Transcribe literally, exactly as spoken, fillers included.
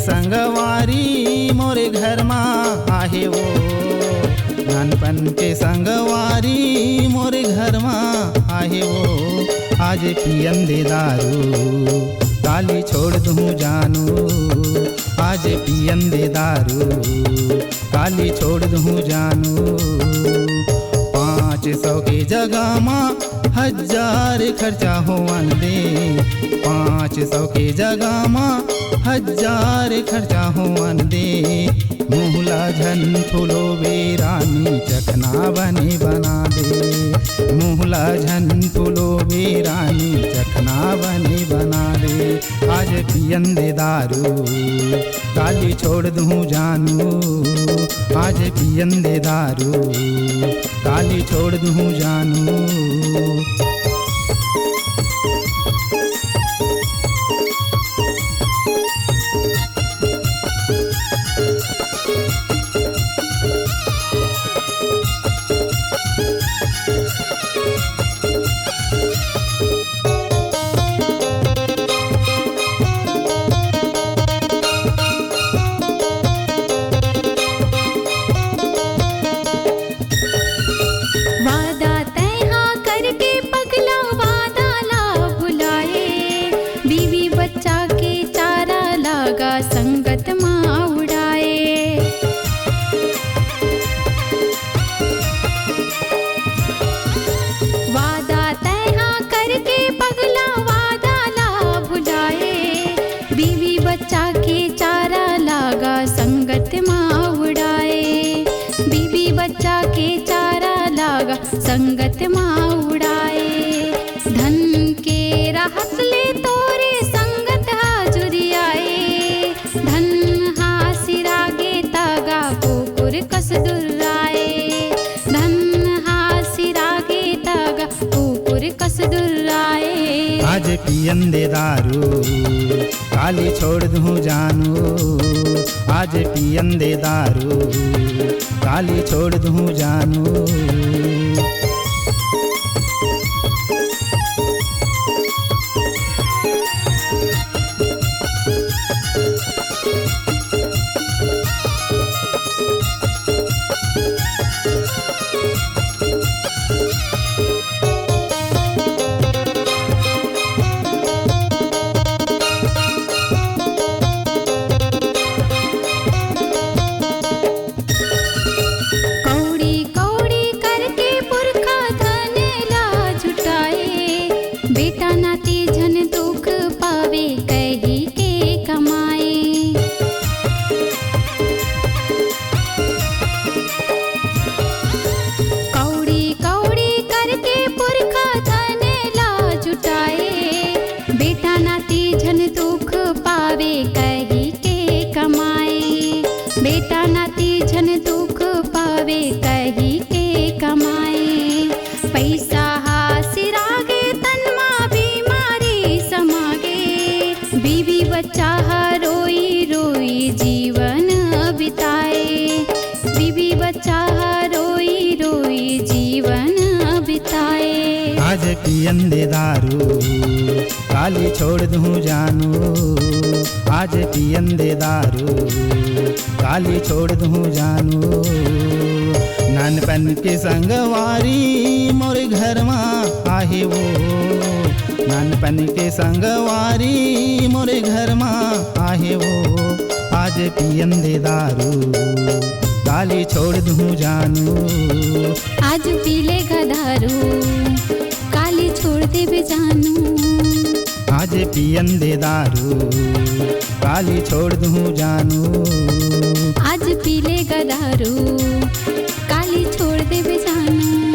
संगवारी मोरे घर मा आहे वो, नानपन के संगवारी मोरे घर मा आहे वो। आज पियन दे दारू, काली छोड़ दूँ जानू। आज पियन दे दारू, काली छोड़ दूँ जानू। पाँच सौ के जगह मा हजार खर्चा होवन दे, पाँच सौ के जगह मा हजार खर्चा होवन दे। मुहला झन फुलोबे रानी, चखना बने बना दे। मुहला झन फुलोबे रानी, चखना बने बना दे। आज पियन दे दारू, काली छोड़ दूँ जानू। आज पियन दे दारू, काली छोड़ दूँ जानू। वादा तैहा करके पगला, वादा ला भुलाए। बीवी बच्चा के चारा लागा, संगत मा उड़ाए। वादा तैहा करके पगला, वादा ला भुलाए। बीवी बच्चा के चारा लागा, संगत मा उड़ाए। बीवी बच्चा के चारा लागा, संगत मा उड़ाए। धन के रहत ले तोरे संगत हा जुरियाए। धन हा सिरागे तागा, कुकुर कस दुर्राए। धन हा सिरागे तागा, कुकुर कस दुर्राए। आज पियन दे दारू, काली छोड़ दूँ जानू। आज पियन दे दारू, काली छोड़ दूँ जानू। कौड़ी कौड़ी करके पुरखा धन ला जुटाए, बेटा नाती झन दुख पावे कही के कमाए। कौड़ी कौड़ी करके पुरखा धन ला जुटाए, बेटा नाती झन दुख पावे कही के कमाए। बेटा नाती झन दुख पावे कही के कमाए। पैसा हा सिरागे तन मा बीमारी समागे, बीवी बच्चा हा रोई रोई जीवन बिताए। बीवी बच्चा हा रोई रोई जीवन बिताए। आज पियन दे दारू, काली छोड़ दूँ जानू। आज पियन दे दारू, काली छोड़ दूँ जानू। नानपन के संगवारी मोर घर मा आहे वो, नानपन के संगवारी मोर घर मा आहे वो। आज पियन दे दारू, काली छोड़ दूँ जानू। आज पी लेगा दारू, काली छोड़ देबे जानू। आज पियन दे दारू, काली छोड़ दूँ जानू। आज पी लेगा दारू, काली छोड़ देबे जानू।